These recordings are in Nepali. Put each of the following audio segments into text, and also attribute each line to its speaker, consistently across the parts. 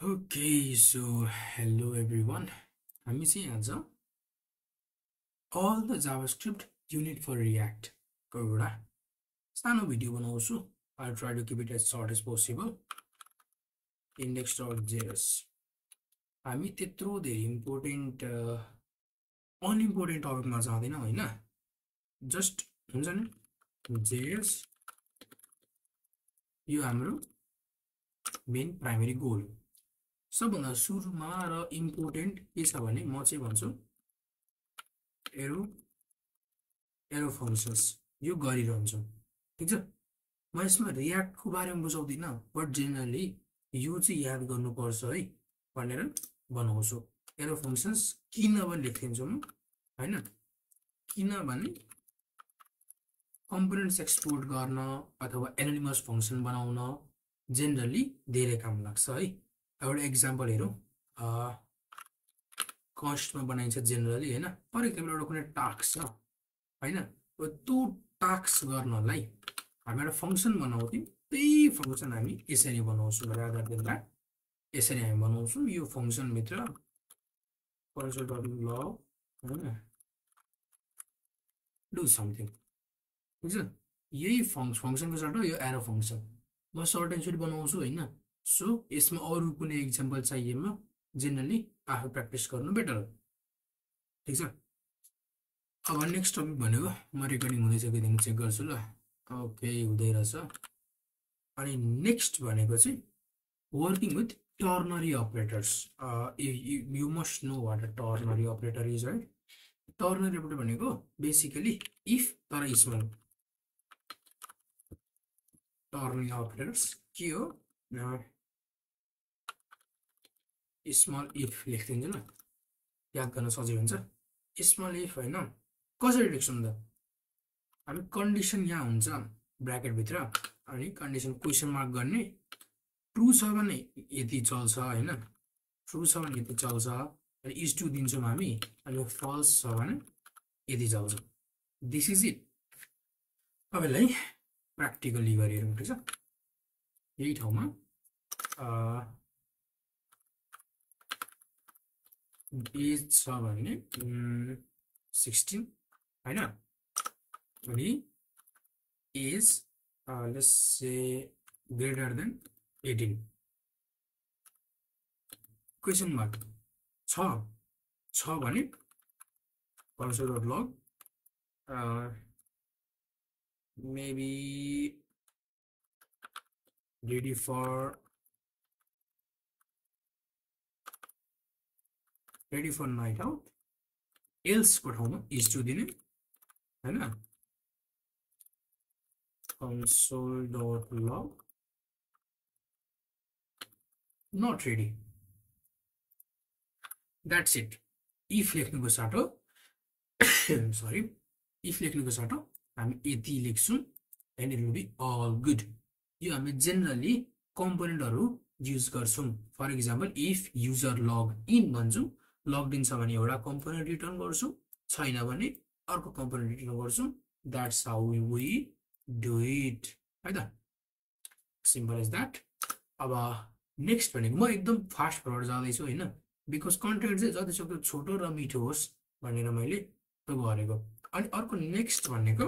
Speaker 1: Okay, so hello everyone. हामी चाहिँ आज all the JavaScript you need for React को एउटा सानो भिडियो बनाउँछु. I'll try to keep it as short as possible. Index.js हामी त्यत्रो धेरै इम्पोर्टेन्ट अनइम्पोर्टेन्ट टपिकमा जाँदैन हैन. जस्ट हुन्छ नि JS यो हाम्रो मेन प्राइमरी गोल. सबभन्दा सुरुमा र इम्पोर्टेन्ट के छ भने म चाहिँ भन्छु एरो फंक्शन्स यो गरिरहन्छौँ. ठीक छ. म यसमा रियाक्टको बारेमा बुझाउँदिनँ, बट जेनरली यो चाहिँ याद गर्नुपर्छ है भनेर बनाउँछु. एरो फंक्शन्स किन पनि लेखिदिन्छु म हैन. किनभने कम्पोनेन्ट्स एक्सपोर्ट गर्न अथवा एनोनिमस फंक्सन बनाउन जेनरली धेरै काम लाग्छ है. एउटा एक्जाम्पल हेरौँ. कस्टमा बनाइन्छ जेनरली हैन. फर एक्जाम्पल एउटा कुनै टास्क छ हैन. त्यो टास्क गर्नलाई हामी एउटा फंक्सन बनाउँथ्यौँ. त्यही फंक्सन हामी यसरी बनाउँछौँ. रादर देन द्याट यसरी हामी बनाउँछौँ. यो फंक्सन भित्र console.log हैन डु समथिङ. ठीक छ. यही फंक्सनको सट्टा यो एरो फंक्सन म सर्ट एन्ड स्विट बनाउँछु हैन. सो यसमा अरु कुनै एक्जाम्पल चाहिएमा जेनरली आफू प्र्याक्टिस गर्नु बेटर हो. ठीक छ. अब नेक्स्ट टपिक भनेको म रेकर्डिङ हुँदैछ कि दिन चेक गर्छु ल. ओके हुँदै रहेछ. अनि नेक्स्ट भनेको चाहिँ working with ternary operators. You must know what a ternary operator is right. Ternary operator भनेको बेसिकली इफ तर स्मल टर्नरी अपरेटर्स के हो. स्मल इफ लेखिदिन्छु ल, याद गर्न सजिलो हुन्छ. स्मल इफ हैन. कसरी लेख्छौँ त. हामी कन्डिसन यहाँ हुन्छ ब्र्याकेट भित्र अनि कन्डिसन क्वेसन मार्क गर्ने. ट्रु छ भने यति चल्छ हैन. ट्रु छ भने यति चल्छ अनि इज टु दिन्छौँ हामी. अनि फल्स छ भने यति चल्छ. This is it. तपाईलाई प्र्याक्टिकली गरिहेरौँ. ठीक छ. यही ठाउँमा एज छ भने 16 हैन. अनि as let's say greater than 18. Question mark छ भने console.log maybe ready for night out. else को ठाउँमा is to दिने हैन. console.log not ready. That's it. if लेख्नुको साटो sorry, if लेख्नुको साटो हामी यति लेख्छौँ and it will be all good. यो हामी जेनरली कम्पोनेन्टहरु युज गर्छौँ. For example if user log in भन्छौँ. लग्ड इन छ भने एउटा कम्पोनेन्ट रिटर्न गर्छौँ, छैन भने अर्को कम्पोनेन्ट रिटर्न गर्छौँ. That's how we do it है त. Simple is that. अब नेक्स्ट भनेको म एकदम फास्ट फरवर्ड जाँदैछु हैन, बिकज कन्टेन्ट चाहिँ जतिसक्दो छोटो र मिठो होस् भनेर मैले त्यो गरेको. अनि अर्को नेक्स्ट भनेको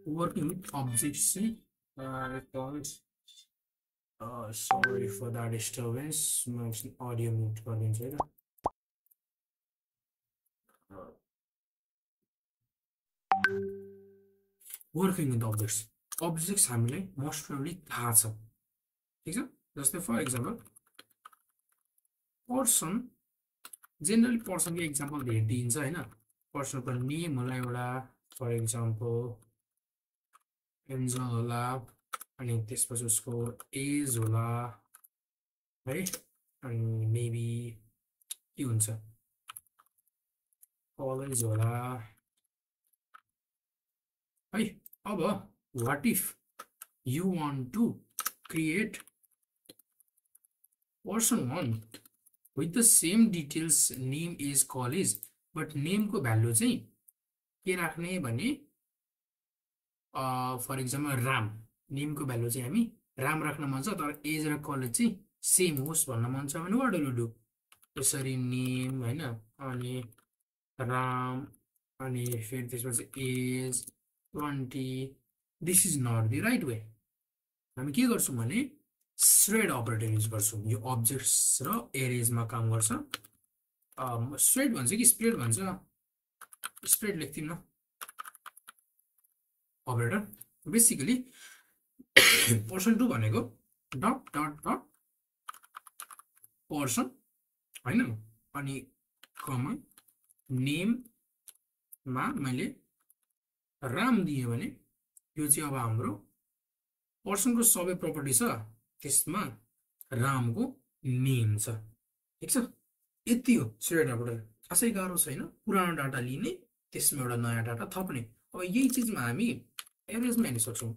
Speaker 1: working with objects. Sorry for that disturbance. म audio mute गरिदिन्छु है त. वर्किङ विथ objects हामीलाई मोस्ट प्रोबेबली थाहा छ. ठीक छ. जस्तै फर एक्जाम्पल पर्सन. जेनरली पर्सनको एक्जाम्पल धेरै दिइन्छ हैन. पर्सनको नेम होला एउटा, फर एक्जाम्पल एन्जल होला. अनि त्यसपछि उसको एज होला है. अनि मेबी के हुन्छ कलेज होला है. अब what if you want to create person 1 with the same details, name is college, but name को भ्यालु चाहिँ के राख्ने भने फर एक्जाम्पल राम नेमको भ्यालु चाहिँ हामी राम राख्न मन छ तर एज र कलेज चाहिँ सेम होस् भन्न मन छ भने वाट विल डु यसरी नेम हैन अनि राम अनि फेरि त्यसपछि as 20 this is not the right way हामी के गर्छौँ भने स्प्रेड अपरेटर युज गर्छौँ यो अब्जेक्ट्स र एरेजमा काम गर्छ स्प्रेड भन्छ कि स्प्रेड भन्छ स्प्रेड लेख्दिम न अपरेटर बेसिकली पर्सन 2 भनेको डट डट डट पर्सन हैन अनि कमा नेममा मैले राम दिएँ भने यो चाहिँ अब हाम्रो पर्सनको सबै प्रपर्टी छ त्यसमा रामको नेम छ ठीक छ यति हो स्प्रेड अपरेटर खासै गाह्रो छैन पुरानो डाटा लिने त्यसमा एउटा नयाँ डाटा थप्ने अब यही चीजमा हामी एभरेजमा हेर्न सक्छौँ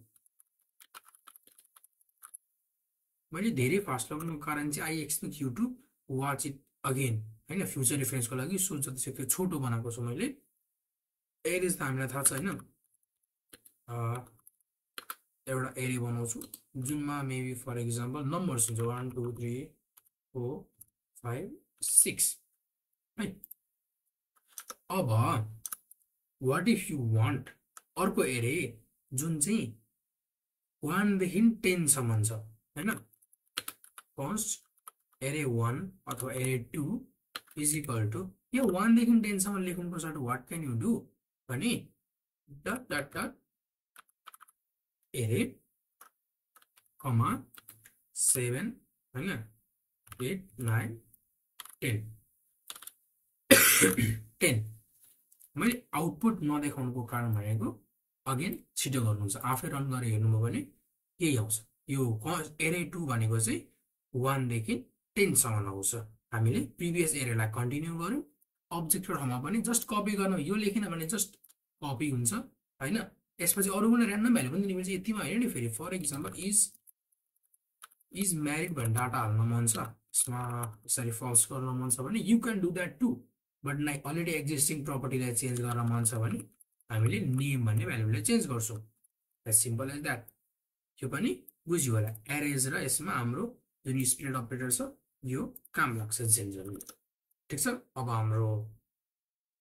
Speaker 1: मैले धेरै फास्ट लगाउनुको कारण चाहिँ I expect you to watch it again हैन फ्युचर रेफरेन्सको लागि सो जतिसक्दो छोटो बनाएको छु मैले एरेज त हामीलाई थाहा छ हैन एउटा एरे बनाउँछु जुनमा मेबी फर एक्जाम्पल नम्बर्स हुन्छ 1 2 3 4 5 6 है अब व्हाट इफ यु वान्ट अर्को एरे जुन चाहिँ 1 देखि 10 सम्म छ हैन फर्स्ट एरे 1 अथवा एरे 2 इज इक्वल टु यो 1 देखि 10 सम्म लेख्नु पर्छ व्हाट क्यान यु डु भने डट डट डट एरे कमा 7 हैन 8 9 10 10 मैले आउटपुट नदेखाउनुको कारण भनेको अगेन छिटो गर्नुहुन्छ आफै रन गरेर हेर्नुभयो भने यही आउँछ यो एरे 2 भनेको चाहिँ 1 देखि 10 सम्म आउँछ हामीले प्रिभियस एरेलाई कन्टिन्यू गर्यौं अब्जेक्टको ठाउँमा पनि जस्ट कपी गर्न यो लेखेन भने जस्ट कपी हुन्छ हैन यसपछि अरु पनि र्यान्डम भ्यालु पनि दिनुपर्छ यतिमा हैन नि फेरि फर एक्जाम्पल इज म्यारिड भन्ने डाटा हाल्न मन छ यसमा यसरी फल्स गर्न मन छ भने you can do that too but like already existing प्रपर्टीलाई चेन्ज गर्न मन छ भने हामीले नेम भन्ने भ्यालुलाई चेन्ज गर्छौं एज सिम्पल एज द्याट यो पनि बुझ्यो होला एरेज र यसमा हाम्रो जुन स्प्रेड अपरेटर छ यो काम लाग्छ जेनरली ठीक छ अब हाम्रो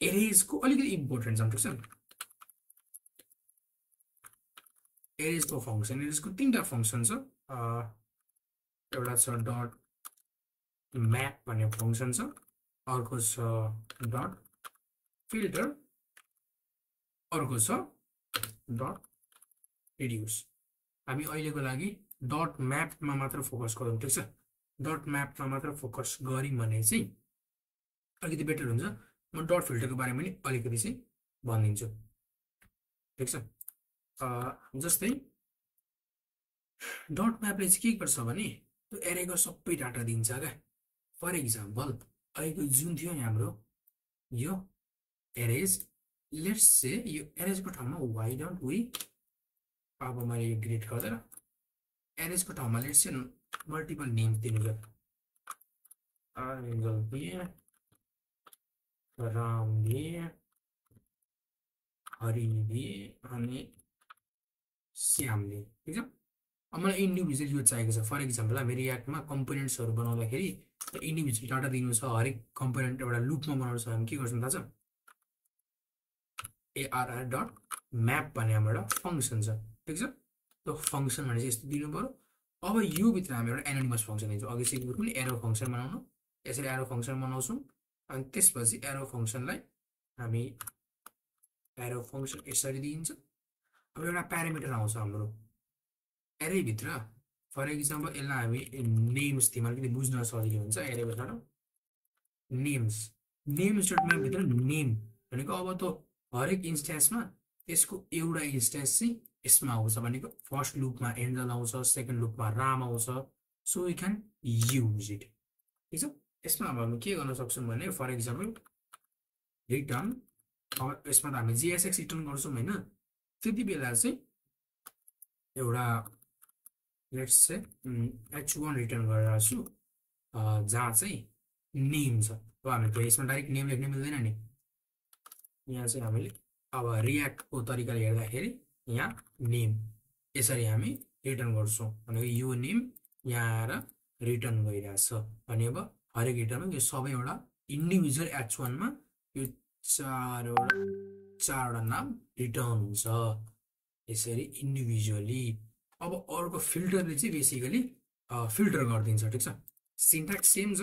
Speaker 1: एरेजको अलिकति इम्पोर्टेन्ट छ ठीक छ एरेजको फंक्सन एरेजको तीनटा फंक्सन छ एउटा छ डट म्याप भन्ने फंक्सन छ अर्को छ डट फिल्टर अर्को छ डट रिड्युस हामी अहिलेको लागि डट म्यापमा मात्र फोकस गरौँ ठीक छ डट म्यापमा मात्र फोकस गरौँ भने चाहिँ अलिकति बेटर हुन्छ म डट फिल्टरको बारेमा पनि अलिकति चाहिँ भनिदिन्छु ठीक छ जस्तै डट म्यापले चाहिँ के गर्छ भने त्यो एरेको सबै डाटा दिन्छ क्या फर एक्जाम्पल अहिलेको जुन थियो नि हाम्रो यो एरेज लेट्स से यो एरेजको ठाउँमा वाइ डोन्ट वी अब मैले यो डिलिट गर्दा एरेजको ठाउँमा लेट्स से मल्टिपल नेम्स दिनु छ एन्जल दिए राम दिए हरि दिए अनि श्याम दिए ठीक छ अब मलाई इन्डिभिजुअल यो चाहिएको छ फर एक्जाम्पल हामी रियाक्टमा कम्पोनेन्ट्सहरू बनाउँदाखेरि इन्डिभिजुअल डाटा दिनु छ हरेक कम्पोनेन्ट एउटा लुपमा बनाउनु छ हामी के गर्छौँ थाहा छ ARR डट म्याप भन्ने हाम्रो एउटा फंक्सन छ ठीक छ त्यो फंक्सन भने चाहिँ यस्तो दिनु पर्यो अब यो भित्र हामी एउटा एनोनिमस फंक्सन दिन्छौँ अघि सिकेको पनि एरो फंक्सन बनाउनु यसरी एरो फंक्सन बनाउँछौँ अनि त्यसपछि एरो फंक्सनलाई हामी एरो फंक्सन यसरी दिन्छ अब एउटा प्यारामिटर आउँछ हाम्रो एरे भित्र फर एक्जाम्पल यसलाई हामी नेम्स दियौँ अलिकति बुझ्न सजिलो हुन्छ एरे भित्र नेम्स डट म्याप भित्र नेम भनेको अब त हरेक इन्स्ट्यान्समा त्यसको एउटा इन्स्ट्यान्स चाहिँ यसमा आउँछ भनेको फर्स्ट लुपमा एन्जल आउँछ सेकेन्ड लुपमा राम आउँछ so we can use it ठीक छ यसमा अब हामी के गर्न सक्छौँ भने फर एक्जाम्पल रिटर्न अब यसमा त हामी जीएसएक्स रिटर्न गर्छौँ हैन त्यति बेला चाहिँ एउटा लेट्स से h1 रिटर्न गरिरहेको छु जहाँ चाहिँ नेम छ अब हामी त यसमा डाइरेक्ट नेम लेख्न मिल्दैन नि यहाँ चाहिँ हामीले अब रियाक्टको तरिकाले हेर्दाखेरि यहाँ नेम यसरी हामी रिटर्न गर्छौँ भनेको यो नेम यहाँ आएर रिटर्न गइरहेछ भने अब हरेक रिटर्नमा यो सबै एउटा इन्डिभिजुअल H1 मा यो चारवटा नाम रिटर्न हुन्छ यसरी इन्डिभिजुअली। अब अर्को फिल्टरले चाहिँ बेसिकली फिल्टर गरिदिन्छ ठिक छ। सिन्ट्याक्स सेम छ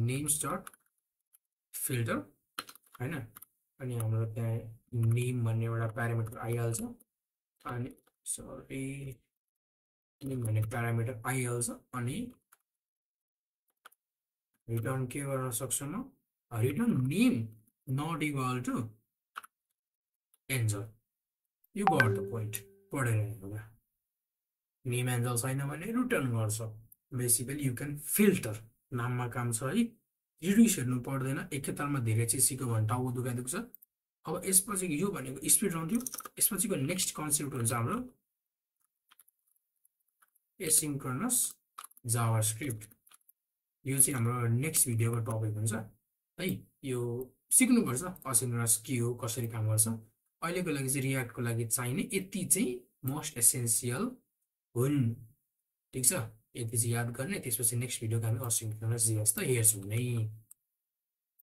Speaker 1: नेम्स डट फिल्टर हैन अनि हाम्रो त्यहाँ नेम भन्ने एउटा प्यारामिटर आइहाल्छ अनि सरी नेम भन्ने प्यारामिटर आइहाल्छ अनि रिटर्न के गर्न सक्छु म return name not equal to Angel यो गट द पोइन्ट पढेर हेर्नुला नेम एन्जल छैन भने रिटर्न गर्छ बेसिकली यु क्यान फिल्टर नाममा काम छ है रिड्युस हेर्नु पर्दैन एकैतालमा धेरै चिज सिक्यो भने टाउको दुख्छ। अब यसपछि यो भनेको स्पिड राउन्ड थियो यसपछिको नेक्स्ट कन्सेप्ट हुन्छ हाम्रो एसिन्क्रोनस जावास्क्रिप्ट यो चाहिँ हाम्रो नेक्स्ट भिडियोको टपिक हुन्छ है यो सिक्नुपर्छ एसिन्क्रोनस के हो कसरी काम गर्छ अहिलेको लागि चाहिँ रियाक्टको लागि चाहिने यति चाहिँ मोस्ट एसेन्सियल हुन् ठिक छ यति चाहिँ याद गर्ने त्यसपछि नेक्स्ट भिडियोको हामी एसिन्क्रोनस JS त हेर्छौँ नै।